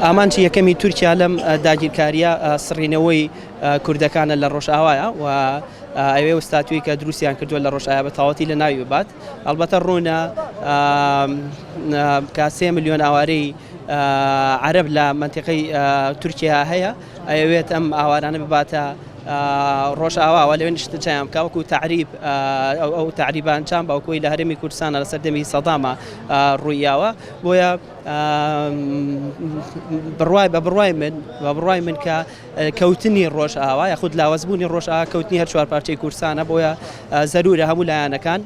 ئامانجی یەکەمی تورکیا لەم داگیرکارییە سڕینەوەی کوردەکانە لە ڕۆژئاوایە و ئەوێ و ستاتوی کە دروستیان کردووە لە ڕۆژئایا بە تەواوەتی لە ناوی ببات. ئەڵبەتە ڕوونە کە سێ ملیۆن ئاوارەی عەرەب لە مەنتیقەی تورکیا هەیە، ئەیەوێت ئەم ئاوارانە بباتە ڕۆژئاواوە لەوێ نیشتەجێیان بکا وەکو تەعریب ئەو تەعریبە ئەنجام بە وەکوی لە هەرێمی کوردستانە لە سەردەمی سەدامە ڕوویاوە بۆیە بڕوای بە بڕوای من بە بڕوای من کە کەوتنی ڕۆژئاوا یاخود لاوازبوونی ڕۆژئاوا کەوتنی هەر چوار پارچەی کوردستانە بۆیە زەرورە هەموو لایەنەکان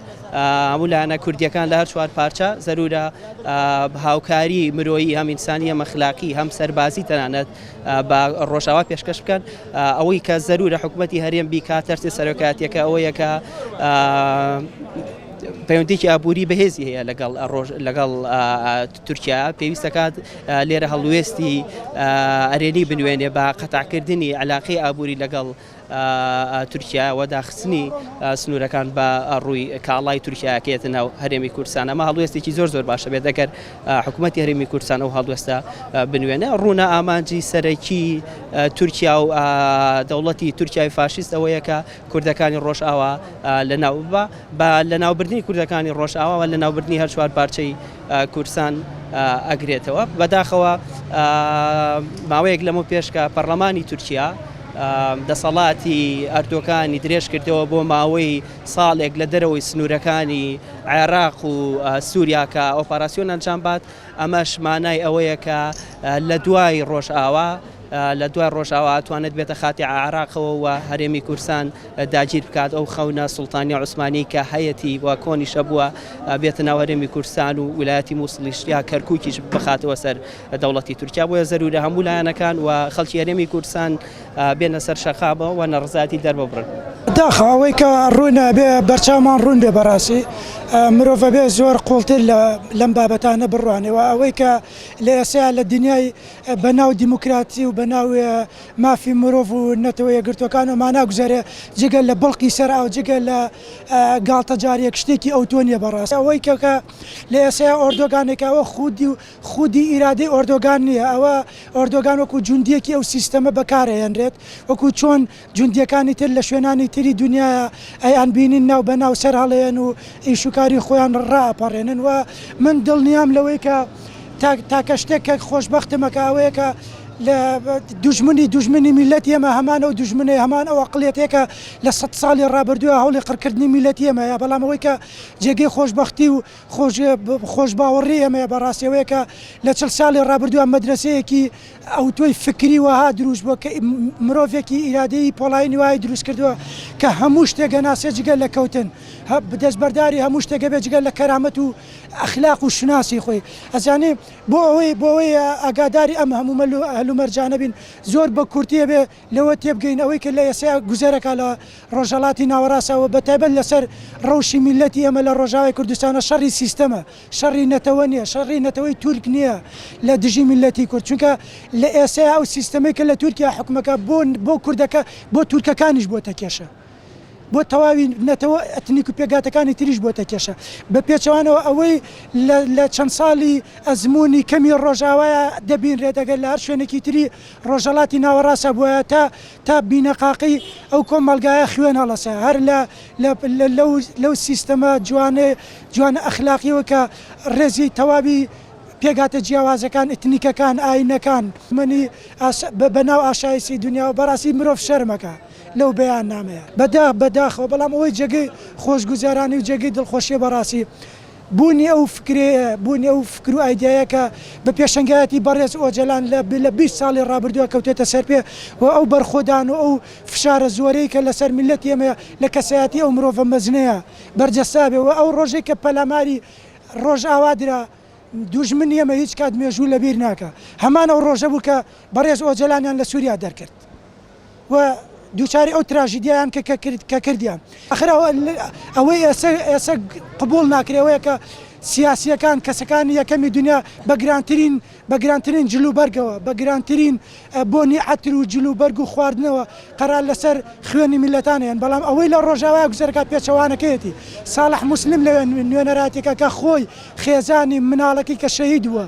هەموو لایەنە کوردیەکان لە هەر چوار پارچە زەرورە هاوکاری مرۆیی هەم ئینسانی هەم ئەخلاقی هەم سەربازی تەنانەت بە ڕۆژاوا پێشکەش بکەن ئەوەی کە زەرورە حکوومەتی هەرێم بیکات تەرسی سەرۆکایەتیەکە ئەوەیە کە پەیوەندێکی ئابووری بەهێزی هەیە لەگەڵ ڕۆژ لەگەڵ تورکیا پێویستەکات لێرە هەڵوێستی ئەرێنی بنوێنێ بە قەتعکردنی علاقی ئابووری لەگەڵ تورکیا و داخستنی سنوورەکان بە ڕووی کاڵای تورکیا کە یەتە ناو هەرێمی کوردستان ئەمە هەڵوێستێکی زۆر زۆر باشە بێت ئەگەر حکوومەتی هەرێمی کوردستان ئەو هەڵوێستە بنوێنێ ڕوونە ئامانجی سەرەکی تورکیا و دەوڵەتی تورکیای فاشیست ئەوەیە کە کوردەکانی ڕۆژئاوا لەناو ببا بە لەناوبردنی کوردەکانی ڕۆژئاوا و لەناوبردنی هەر چوار پارچەی کوردستان ئەگرێتەوە. بەداخەوە ماوەیەک لەمە پێش کە پەرلەمانی تورکیا دەسەڵاتی ئەردۆگانی درێژ کردەوە بۆ ماوەی ساڵێک لە دەرەوەی سنوورەکانی عێراق و سووریا کە ئۆپاراسیۆن ئەنجام بات ئەمەش مانای ئەوەیە کە لە دوای ڕۆژئاوا لە دوای ڕۆژئاوا ئەتوانێت بێتە خاتی عێراقەوە و هەرێمی کوردستان داگیر بکات، ئەو خەونە سوڵتانیە عوسمانی کە هەیەتی و کۆنیش هەبووە بێتە ناو هەرێمی کوردستان و ویلایەتی موسڵیش یا کەرکوکیش بخاتەوە سەر دەوڵەتی تورکیا، بۆیە زەرورە هەموو لایەنەکان و خەڵکی هەرێمی کوردستان بێنە سەر شەقامەوە و نەڕزایەتی دەرببڕن. داخەوە ئەوەی کە ڕوونە ئەبێ بەرچاومان ڕوون بێ بەڕاستی مرۆڤ ئەبێ زۆر قوڵتر لەم بابەتانە بڕوانێ و ئەوەی کە لە ئێستا لە دنیای بەناو دیموکراتی و بەناو مافی مرۆڤ و نەتەوە یەکگرتووەکان ئەمانە گوزەرێ جگە لە بڵقی سەر ئاو جگە لە گاڵتەجاریەک شتێکی ئەوتۆ نییە بەڕاست ئەوەی کە کە لە ئێستا ئۆردۆگانێکە ئەوە خودی و خودی ئیرادەی ئۆردۆگان نییە ئەوە ئۆردۆگان وەکو جوندیەکی ئەو سیستەمە بەکارئەهێنرێت وەکو چۆن جوندیەکانی تر لە شوێنانی تری دنیایا ئەیان بینین ناو بە ناو سەر هەڵەیەن و ئیش و کاری خۆیان ڕائەپەڕێنن و من دڵنیام لەوەی کە تاکە شتێک کە خۆشبەختمە کە ئەوەیە کە لە دوژمنی دوژمنی میلەتی ئێمە هەمان ئەو دوژمنەیە هەمان ئەو ئەقڵیەتەیە کە لە سەد ساڵی ڕابردووە هەوڵی قڕکردنی میلەتی ئێمەیە بەڵام ئەوەی کە جێگەی خۆشبەختی و خۆش خۆشباوەڕی ئێمەیە بەڕاستی ئەوەیە کە لە چل ساڵی ڕابردووە مەدرەسەیەکی ئەوتۆی فکری وەها دروست بووە کە مرۆڤێکی ئیرادەیی پۆڵایینی وای دروست کردووە کە هەموو شتێک ئەناسێ جگە لە کەوتن، دەستبەرداری هەموو شتێک ئەبێ جگە لە کەرامەت و ئەخلاق و شوناسی خۆی. ئەزانی بۆ ئەوەی بۆ ئەوەی ئاگاداری ئەم هەموو هەلومەرجانە بین زۆر بە کورتی ئەبێ لەوە تێبگەین ئەوەی کە لە ئێستا گوزەرەکا لە ڕۆژهەڵاتی ناوەڕاستە و بە تایبەت لەسەر ڕەوشی میللەتی ئێمە لە ڕۆژاوای کوردستانە شەڕی سیستەمە شەڕی نەتەوە نییە، شەڕی نەتەوەی تورک نییە لە دژی میللەتی کورد، چونکە لە ئێسەیا ئەو سیستەمەی کە لە تورکیا حوکمەکا بۆ بۆ کوردەکە بۆ تورکەکانیش بۆتە کێشە، بۆ تەواوی نەتەوە ئەتنیک و پێکهاتەکانی تریش بۆتە کێشە. بە پێچەوانەوە ئەوەی لە لە چەند ساڵی ئەزموونی کەمی ڕۆژاوایا دەبینرێت ئەگەر لە هەر شوێنێکی تری ڕۆژهەڵاتی ناوەڕاستە بوایە تا تا بینەقاقی ئەو کۆمەڵگایە خوێن هەڵەسا هەر لە لە لەو لەو سیستەمە جوانە جوانە ئەخلاقیەوە کە ڕێزی تەواوی پێکهاتە جیاوازەکان، ئیتنیکەکان، ئاینەکان، منی بە ناو ئاشایسی دونیاوە بەڕاستی مرۆڤ شەرمەکا لەو بەیاننامەیە بەدا بەداخەوە بەڵام ئەوەی جێگەی خۆشگوزەرانی و جێگەی دڵخۆشیە بەڕاستی بوونی ئەو فکرەیە بوونی ئەو فکر و ئایدیایە کە بە پێشەنگایەتی بەڕێز ئۆجەلان لە لە 20 ساڵی ڕابردووە کەوتێتە سەر پێ و ئەو بەرخۆدان و ئەو فشارە زۆرەی کە لەسەر میللەتی ئێمەیە لە کەسایەتی ئەو مرۆڤە مەزنەیە بەرجەستە بێ و ئەو ڕۆژەی کە پەلاماری ڕۆژئاوا درا، دوژمنی ئێمە هیچ کات مێژوو لەبیر ناکا. هەمان ئەو ڕۆژە بوو کە بەڕێز ئۆجەلانیان لە سووریا دەرکرد و دووچاری ئەو تراژیدیایان کە کە کردیان. ئاخر ئەوەی ئێسە ئێسە قبووڵ ناکرێ ئەوەیە کە سیاسییەکان، کەسەکانی یەکەمی دونیا بە گرانترین بە گرانترین جلوبەرگەوە، بە گرانترین بۆنی عەتر و جلوبەرگ و خواردنەوە قەرار لەسەر خوێنی میللەتان هەیەن، بەڵام ئەوەی لە ڕۆژاوایە گوزەرەکە پێچەوانەکەیەتی. ساڵح موسلیم لەوێ نوێنەرایەتیەکە کە خۆی، خێزانی، مناڵەکەی کە شەهید بووە.